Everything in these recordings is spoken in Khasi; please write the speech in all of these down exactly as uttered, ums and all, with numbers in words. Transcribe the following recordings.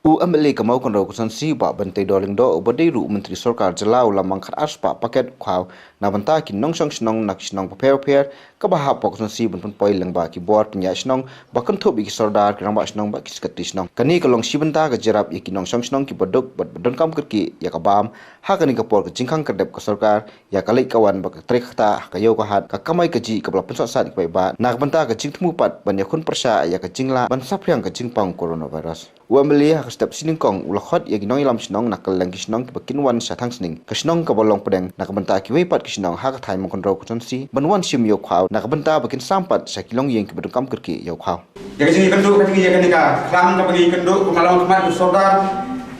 U M L A ka Mawkynrew Constituency, Bah Banteidor Lyngdoh, uba dei ruh u Myntri Sorkar Jylla, u la mang khatar spah paket khaw na ka bynta ki nongshong shnong na ki shnong bapher bapher, kaba hap ha ka constituency ban pynpoi lyngba ki bor pynïaid shnong, ba kynthup ïa ki sordar, ki rangbah shnong bad ki sekretari shnong. Kane ka long shi bynta ka jingïarap ïa ki nongshong shnong kiba duk bad ba donkam kyrkieh ïa ka bam. Ha kane ka por ka jingkhang kyrdep ka sorkar ïa ka leit ka wan bad ka trei ka ktah ha ka ïew ka hat, ka kamai kajih kaba la pynsatsat ïa ki paidbah na ka bynta ka jingthmu pat ban ïakhun pyrshah ïa ka jinglah ban saphriang ka jingpang coronavirus. U M L A ha ka step shi nyngkong u la khot ïa ki nongïalam shnong na kylleng ki shnong kiba kin wan sha Thangsning, ka shnong kaba long pdeng na ka bynta kiwei pat ki shnong ha ka thaiñ Mawkynrew Constituency, ban wan shim ïew khaw na ka bynta ba kin sam pat sha ki longïing kiba donkam kyrkieh ïew khaw. Ïa ka jingïakynduh ka jong ngi ïa kane ka khlam kaba ngi kynduh kum ka long khmat u sordar.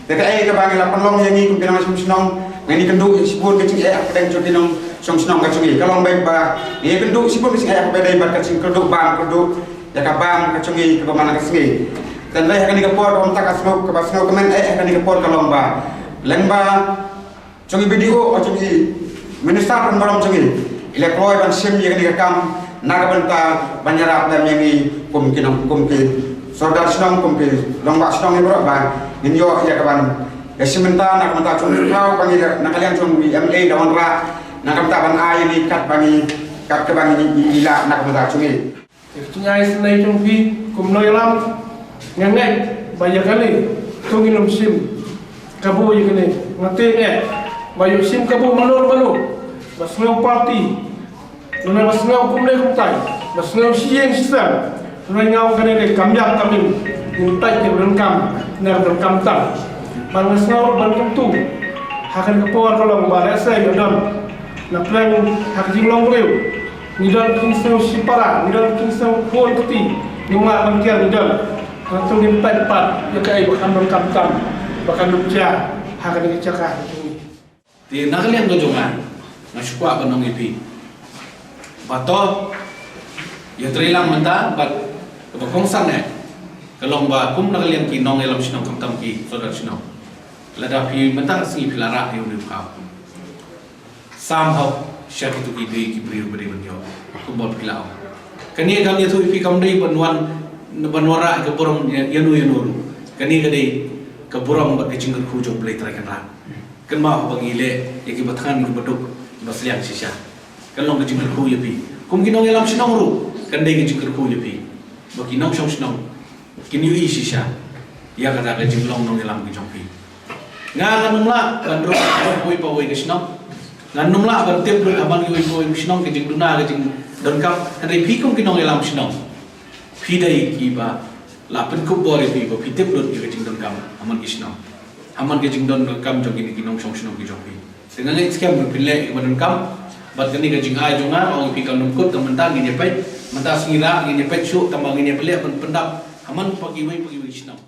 Ïa kaei kaba ngi la pynlong ïa ngi kum ki nongshong shnong, ngi kynduh ïa shibun ka jingeh hapdeng jong ki nongshong shnong ka jong ngi. Ka long ba ngi kynduh shibun ka jingeh hapdeng bad ka jingkyrduh bam kyrduh ïa ka bam ka jong ngi kaba man la ka sngi. Te hynrei ha kane ka por kaba mynta ka sngew, kaba sngewkmen eh ha kane ka por ka long ba lyngba jong i B D O, jong i Minister pynburom jong ngi, i la kloi ban shim ïa kane ka kam na ka bynta ban ïarap lem ïa ngi kum ki nong, kum ki sordar shnong, kum ki rangbah shnong, ïa baroh ba ngin ïoh ïa ka ban ïashim bynta na ka bynta jong ngi. Kaba ngi na ka liang jong i M L A la wanrah na ka bynta ban ai ïa ngi kat ba ngi, kat kaba ngi i lah na ka bynta jong ngi. Te ka jingai sngewsih jong phi kum nongïalam, nga ngeit ba ïa kane to ngin ym shim kabu ïa kane. Nga tieng eh ba ïoh shim kabu mano mano, ba sngew party, lane ba sngew kumne kumtai, ba sngew shi ïing shi sem. Hynrei nga ong kane dei kam ïap kam im, ngin peit ïa ka donkam, na ka donkam tam. Bad nga sngew ban kumtu ha kane ka por ka long ba lehse ngi don na pdeng ha ka jinglong briew, ngi don ki jingsngew shipara, ngi don ki jingsngew khun kti, ngi mlak ban kiar ngi don. Hangto ngin peit pat ïa kaei ba kan donkam tam, ba kan ym jia ha kane ka jaka ka jong ngi. Te na ka liang ka jong nga, nga shu kwah ban ong ïa phi ba to ïatreilang mynta bad kaba kongsan eh ka long ba kum na ka liang ki nongïalam shnong khamtam ki sordar shnong, lada phi mynta ka sngi phi la rah ïa une u khaw, sam hok sha kito ki dei ki briew ba dei ban ïoh. Kumba phi la ong, kane kam ïathuh ïa phi, kam dei ban wan, ban wanrah ka burom ïa, ïano ïano ruh. Kane ka dei ka burom bad ka jingkyrkhu jong U Blei Trai Kynrad. Kynmaw ba ngi leh ïa kiba thngan kiba duk kiba sliang shisha. Kan long ka jingkyrkhu ïa phi kum ki nongïalam shnong ruh, kan dei ka jingkyrkhu ïa phi ba ki nongshong shnong kin ïohi shisha ïa kata ka jinglong nongïalam ka jong phi. Nga ngan ym lah ban rung ha kawei pa kawei ka shnong. Ngan ym lah ban tip lut ha man kawei pa kawei ka shnong ka jingduna ka jingdonkam. Hynrei phi kum ki nongïalam shnong, phi dei kiba la pynkup bor ïa phi ba phi tip lut ïa ka jingdonkam ha man ki shnong, ha man ka jingdonkam jong kine ki nongshong shnong ki jong phi. Te nga ngeit skhem ba phin leh ïa kaba donkam. Bad kane ka jingai jong nga, ong ïa phi, kam nym kut tang mynta ngin ïa peit, mynta sngi rah ngin ïa peit shuh, tang ba ngin ïa peit leh ban pyndap ha man pa kiwei pa kiwei ki shnong.